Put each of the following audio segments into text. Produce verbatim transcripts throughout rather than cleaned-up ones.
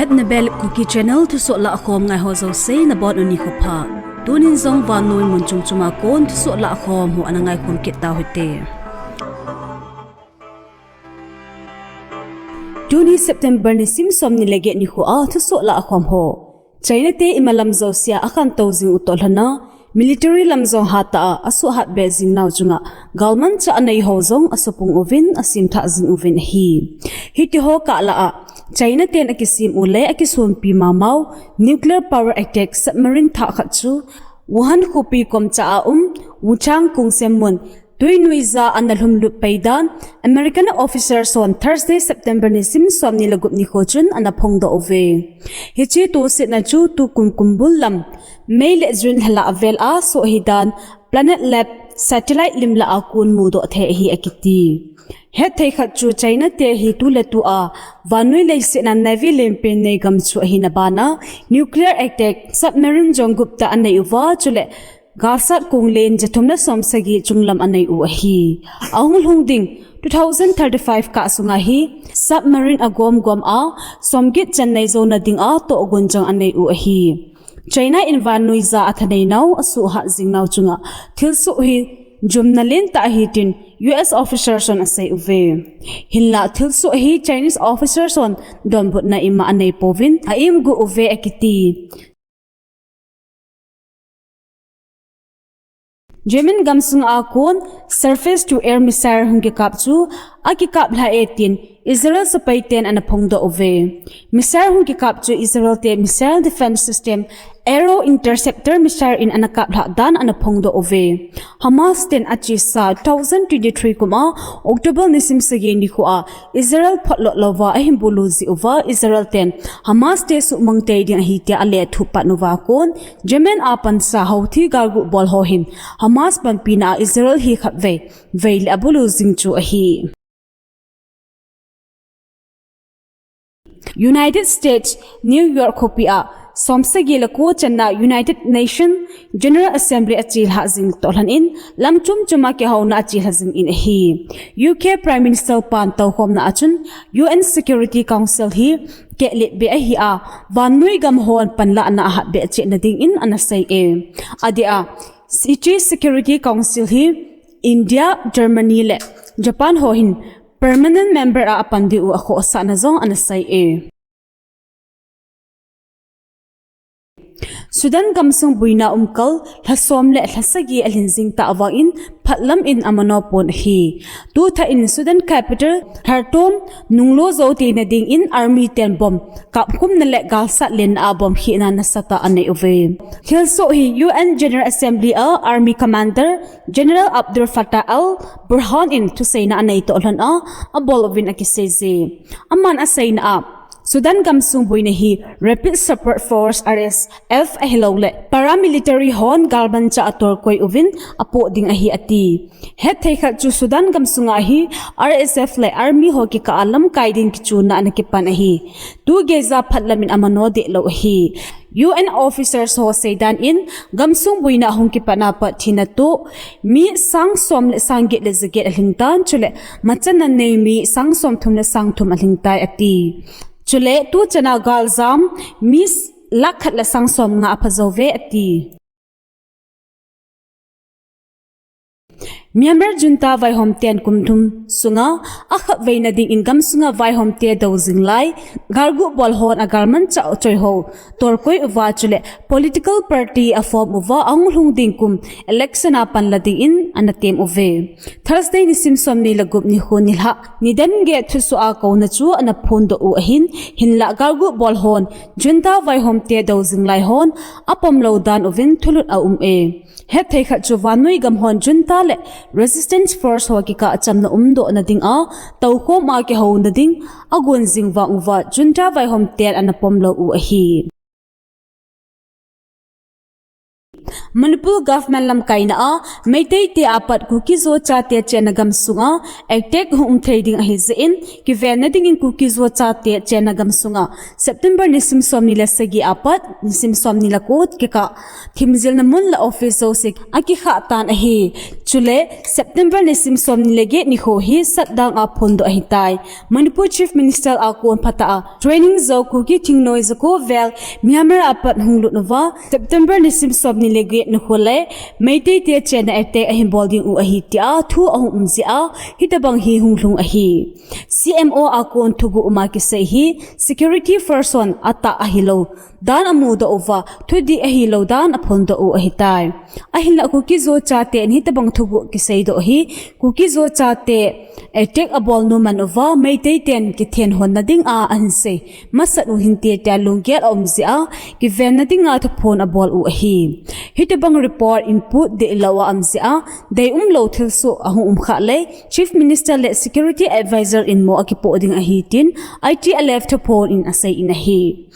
At Nebel Kuki Channel thusoh lahkhom ngaiho jouse nabonun nikho pha. Tunin jong vannoi mun chom choma kon thusoh lahkhom ho ana ngaikhom kit tauhite. Tuni September nisim somni le get nikhoa thusoh lahkhom ho. China te imalam jousea akhantou jing u toh lhona, military lam jong hatah a asuhhat beh jing nau chunga galmanchah anei ho jong asupung uvin asemthah jing uvin ahi. Hitiho kah lah a China ten akisem u le akisonpi mamau nuclear power attack submarine thah khat chu Wuhan khopi komcha a um Wuchang kongsemmun tui nuija ana lhumlut pei dan American officers hon Thursday, September nisim somni le gup nikho chun ana phongdoh uve. Hiche tosetna chu tukum kumbul lam May le June lha lah vel a soh hidan Planet Labs satellite lim lah a kon mudoh thei ahi akiti. Hetthei khat chu China te hi tuletua vannoi leiset a navy lenpen nei gam chu ahina bana nuclear attack submarine jong guptah anei uva chule galsat konglen jathum le somsagi chunglam anei u ahi. Ahung lhung ding two thousand thirty-five kah sunga hi submarine agomgom a somget chan nei jouna dinga tohgon jong anei u ahi. China in vannoija athanei nau asuhhat jing nau chunga thilsoh hi jumna lentah ahi tin U S officers hon asei uve. Hinlah thilsoh hi Chinese officers hon donbutna ima anei pouvin a-imguh uve akiti. Yemen gamsunga kon surface to air missile hung kikap chu akikap lhah e tin Israel sepai ten ana phongdoh uve. Missile hung kikap chu Israel te missile defense system Arrow interceptor missile in ana kap lhah dan ana phongdoh uve. Hamas ten achesa two thousand twenty-three kuma October nisim sagi nikhoa Israel photlut louva ahin bulu jeh uva Israel ten Hamas te suhmang tei ding ahi tia alethuh pan uva kon Yemen a pansa Houthi galguh bol ho hin Hamas panpina a Israel hi khatvei vei le abulu jing chu ahi. United States, New York khopi a somsagi le ko channa United Nation General Assembly achelhah jing toh lhon in lam chom choma kihouna achelhah jing in ahi. U K Prime Minister pan toukhomna a chun U N Security Council hi kehlet beh ahi a, vannoi gam hon panlahna ahat beh cheh na ding in ana sei e. Adeh a, hiche Security Council hi India, Germany le Japan ho hin permanent member a apan diu akhohsahna jong ana sei e. Sudan gamsung boina umkal lha som le lha sagi alhin jing tah vangin phatlam in amano pon ahi. Tuthah in Sudan capital Khartoum nunglo jou theina ding in army ten bomb kapkhumna le galsat lenna a bomb khehna nasatah anei uve. Thilsoh hi U N General Assembly a army commander General Abdel Fattah al-Burhan in thuseina anei toh lhon a abol uvin akisei je. Aman aseina a Sudan gamsung boina hi Rapid Support Force, R S F, ahilouleh paramilitary hon galmanchah a tolkoi uvin apoh ding ahi ati. Hetthei khat chu Sudan gamsunga hi R S F le army ho kikah a lamkai ding kichonna ana kipan ahi. Tugeija phatlam in amano deh lou ahi. U N officers ho seidan in gamsung boina hung kipatna pat thina toh mi sang som le sang get le ja get alhing tan, chule machanna nei mi sang som thum le sang thum alhing tai ati. Chule tuchana galjam mi s-, lakh khat le sang som nga apha jou ve ati. Myanmar junta vaihom ten kum thum sunga akhatveina ding in gamsunga vaihom te dou jing lai, galguh bol hon agalmanchah choi ho tolkoi uva chule political party aform uva ahung lhung ding kum election a panla ding in ana tem uve. Thursday nisim somni le gup nikho nilhah nidan get thusoh a kouna chu ana phondoh u ahin, hinlah galguh bol hon junta vaihom te dou jing lai hon apom lou dan uvin thulut aum e. Hetthei khat chu vannoi gam hon junta le resistance force ho kikah chamna umdoh na ding a, toukhom a kihouna ding agon jing vang uva junta vaihom ten ana pom lou u ahi. Manipur government lamkaina a Meitei te apat Kuki Zo chate chenna gamsunga attack hung um thei ding ahi jeh in, kivenna dingin Kuki Zo chate chenna gamsunga September nisim somni le sagi apat nisim somni le ko kikah thimjilna mun le office jouse akikhah tan ahi. Chule September nisim somni le get nikho hi shutdown a phondoh ahitai. Manipur Chief Minister a kon phatah a training jou Kuki thingnoi jako vel Myanmar apat hung lut uva September nisim somni le get nikho le Meitei te chenna attack ahin bol ding u ahi tia thu ahung um jeh a hitobang hi hung lhung ahi. C M O a kon thuguh uma kisei hi security person atah ahilou dan amudoh uva thudih ahilou dan aphondoh u ahitai. Ahinlah Kuki Zo chate in hitobang thuguh kiseidoh hi Kuki Zo chate attack abol nu man uva Meitei ten kithen honna dinga ahin sei masat u hinte tia lunggel aum jeh a kivenna dinga thuphon abol u ahi. Hitobang report input dehlou a um jeh a deium lou thilsoh ahung um khah le Chief Minister le Security Advisor in mo akipoh ding ahi tin I T L F thuphon in asei in ahi.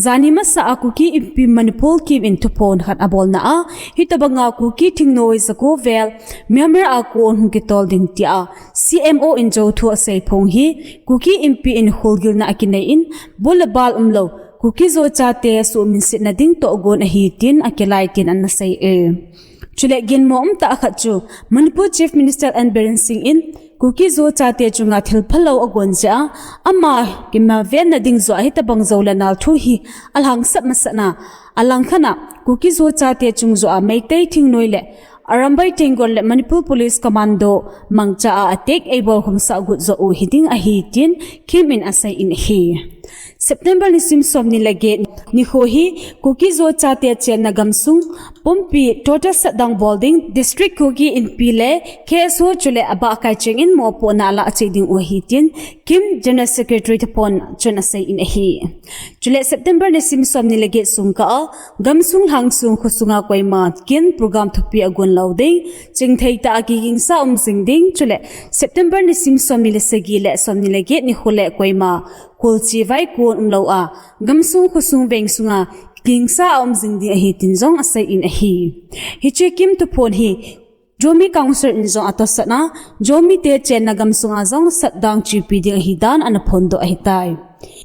Jani masa a Kuki Inpi Manipur Kim in thuphon khat abolna a, hitobanga Kuki thingnoi jako vel Myanmar a kon hung kitol ding tia C M O in jou thu asei phong hi Kuki Inpi in kholgilna akinei in, bul le bal umlou Kuki Zo chate suhminsetna ding tohgon ahi tin akilai tin ana sei e. Chule ginmo umtah khat chu Manipur Chief Minister N Biren Singh in Kuki Zo chate chunga thil phalou agon jeh a, ama kimavenna ding joh a hitobang jou le nal thu hi alhangsap masat na, alangkhat a Kuki Zo chate chung joh a Meitei thingnoi le Arambai Tenggol le Manipur Police Commando mangcha a attack eibol khumsah got joh u hiding ahi tin Kim in asei in ahi. September nisim somni le get nikho hi Kuki Zo chate chenna gamsung pumpi total shutdown bol ding District Kuki Inpi le K S O chule abah kai cheng in mopohna alah cheh ding u ahi tin Kim General Secretary thuphon chun asei in ahi. Chule September nisim somni le get sung kah a gamsung lhangsung khosunga koima kin program thupi agon lou ding, chingthei tah a kigingsa um jing ding, chule September nisim somni le sagi le somni le get nikho le koima kholchi vaikon umlou a gamsung khosung veng sunga kigingsa aum jing ding ahi tin jong asei in ahi. Hiche Kim thuphon hi Zomi Council in jong atosatna, Zomi te chenna gamsunga jong shutdown chepi ding ahi dan ana phondoh ahitai.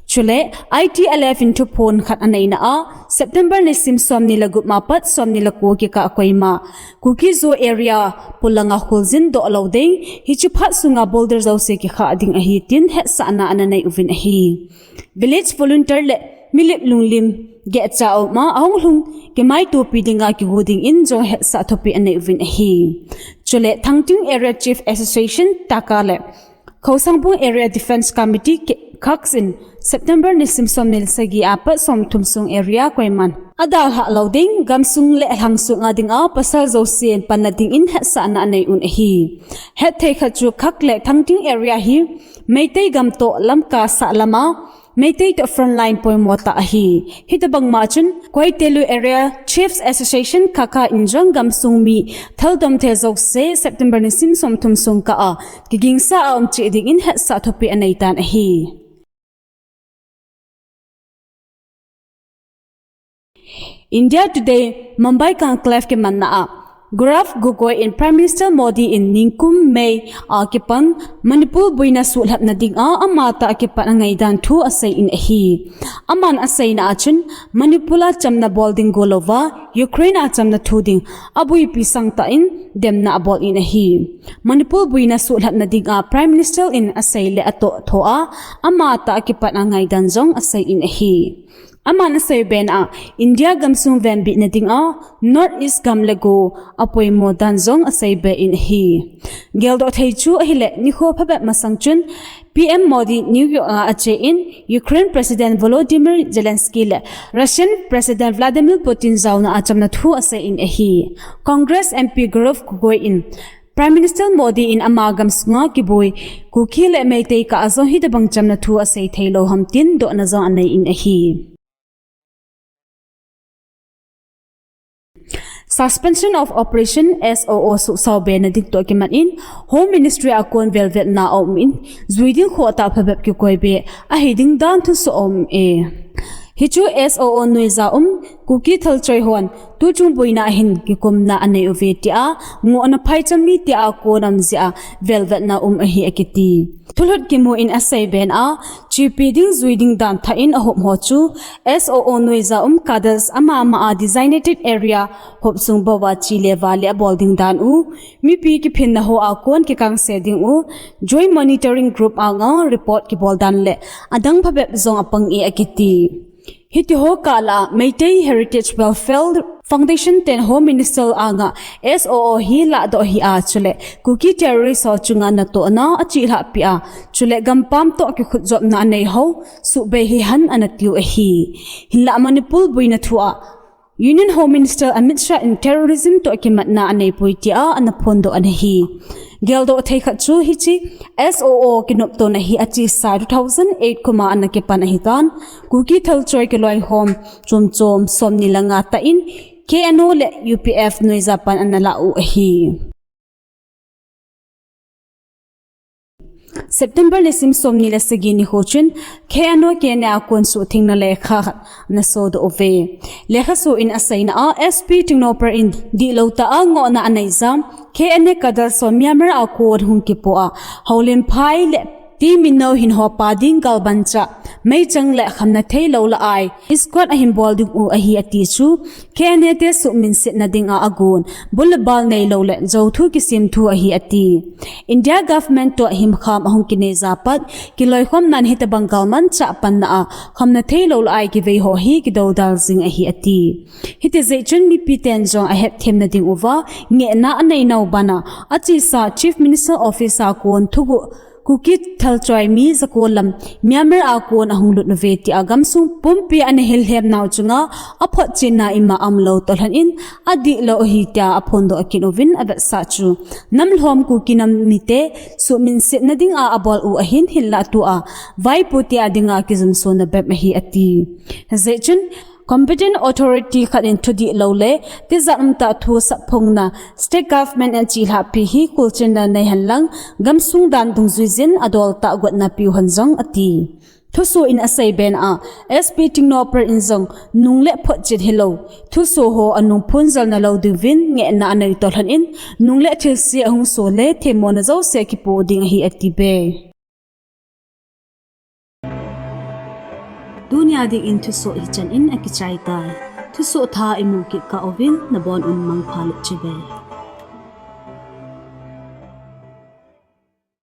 Chule I T L F in thuphon khat aneina a, September nisim somni le gup ma pat somni le ko kikah koima Kuki Zo area polanga kholjin doh lou ding, hiche phat sunga boulder jouse kikhah ding ahi tin hetsahna ana nei uvin ahi. Village volunteer le milip lunglim gehcha a um a, ahung lhung kimaitopi dinga kigo dingin jong hetsah thupi anei uvin ahi. Chule Thangting Area Chief Association taka le Khousangbung Area Defence Committee ke-, khak in September nisim somni le sagi apat somthum sung area koiman adalhah lou ding, gamsung le lhangsung a dinga pasal jousen panna dingin hetsahna anei un ahi. Hetthei khat chu khak le Thangting area hi Meitei gam toh Lamka sah lama Meitei toh frontline poimo tah ahi. Hitobang ma chun Koitelu Area Chiefs Association khakha in jong gamsung mi thaldom the jouse September nisim somthum sung kah a kigingsa a um cheh dingin hetsah thupi anei tan ahi. India Today Mumbai conclave kimanna a Gaurav Gogoi in Prime Minister Modi in ningkum May a kipan Manipur boina suhlhapna dinga amatah a kipat angaidan thu asei in ahi. Aman aseina a chun Manipur a chamna bol ding go louva Ukraine a chamna thu ding abuipi sangtah in demna abol in ahi. Manipur boina suhlhapna dinga Prime Minister in asei le atoh thoa amatah a kipat angaidan jong asei in ahi. Aman asei bena India gamsung venbitna dinga North East gam le go apoimo dan jong asei be in ahi. Geldoh thei chu ahile nikho phabep masang chun P M Modi New York a ache in Ukraine President Volodymyr Zelensky le Russian President Vladimir Putin jaona a chamna thu asei in ahi. Congress M P Gaurav Gogoi in Prime Minister Modi in ama gamsunga kiboi Kuki le Meitei kah a jong hitobang chamna thu asei thei lou ham tin dohna jong anei in ahi. Suspension of Operation, S O O, suhsao be na ding toh kiman in Home Ministry a kon velvetna aum in jui ding khoh tah phabep kikoi be ahi ding dan thusoh aum e. Hichu S O O noiya um Kuki thalchoi hon tuchung boina hin kikumna anei uve tia ngohna phaicham mi tia kon am jeh a velvetna um ahi akiti. Thulhut kimu in asei ben a, chepi ding jui ding dan thah in ahop ho chu S O O noiya um cadres ama ama a designated area hop sung bou a chi le va le abol ding dan u, mipi kiphinna ho a kon kikangse ding u, Joint Monitoring Group anga report kibol dan le adang phabep jong apang e akiti. Hiti ho kah lah a Meitei Heritage Welfare Foundation ten Home Minister anga S O O hi lahdoh hih a, chule Kuki terrorist ho chunga natohna achilhah peh a, chule gampam toh kikhutjopna anei ho suhbei hihen ana tiu ahi. Hinlah Manipur boina thu a Union Home Minister Amit Shah in terrorism toh kimatna anei poi tia ana phondoh ana hi. Geldoh thei khat chu hiche S O O kinoptona hi achesa two thousand eight kum a ana kipan ahitan, Kuki thalchoi kiloikhom chomchom somni le nga tah in K N O le U P F noiya pan ana lah u ahi. September nisim somni le sagi nikho chun K N O K N A a kon suhthengna lekha khat ana sodoh uve. Lekha soh in aseina a S P Tengnoupal in dihlou tah a ngohna anei jam, K N A cadres ho Myanmar a kon hung kipoh a, Houlimphai le Team Minno hin hopa ding galmanchah, meichang le khamna theilou lah a squad ahin bol ding u ahi ati chu, K N A te suhminsetna dinga agon, bul le bal neilou le jouthu kisemthu ahi ati. India government toh himkham ahung kinei japat, kiloikhomnan hitobang galmanchah panna a khamna theilou lah a kivei ho hi kidoudal jing ahi ati. Hiti jeh chun mipi ten jong ahetthemna ding uva ngehna anei nau bana, achesa Chief Minister Office a kon thuguh Kuki thalchoi mi jako lam Myanmar a kon ahung lut uve tia gamsung pumpi ana hillhem nau chunga aphotchenna ima umlou toh lhon in adihlou ahi tia aphondoh kit uvin avetsah chu, namlhom Kuki nam mite suhminsetna dinga abol u ahin, hinlah tua vaipo te a dinga kijumsona bep ahi ati. Hijeh chun competent authority khat in thudihlou le tijat umtah thu sapphongna state government in achilhahpi hi kholchenna neihen lang gamsung dan dungjuiyin adoltah gotna piu hen jong ati. Thusoh in asei ben a, S P Tengnoupal in jong nung le photchen hilou, thusoh ho anung phonjalna lou diuvin ngehna anei toh lhon in, nung le thilse ahung so le themmona jouse kipoh ding ahi ati be. Tunia dingin thusoh hichan in akichai tai. Thusoh thah imu kit kah uvin nabon un mangpha le chibai.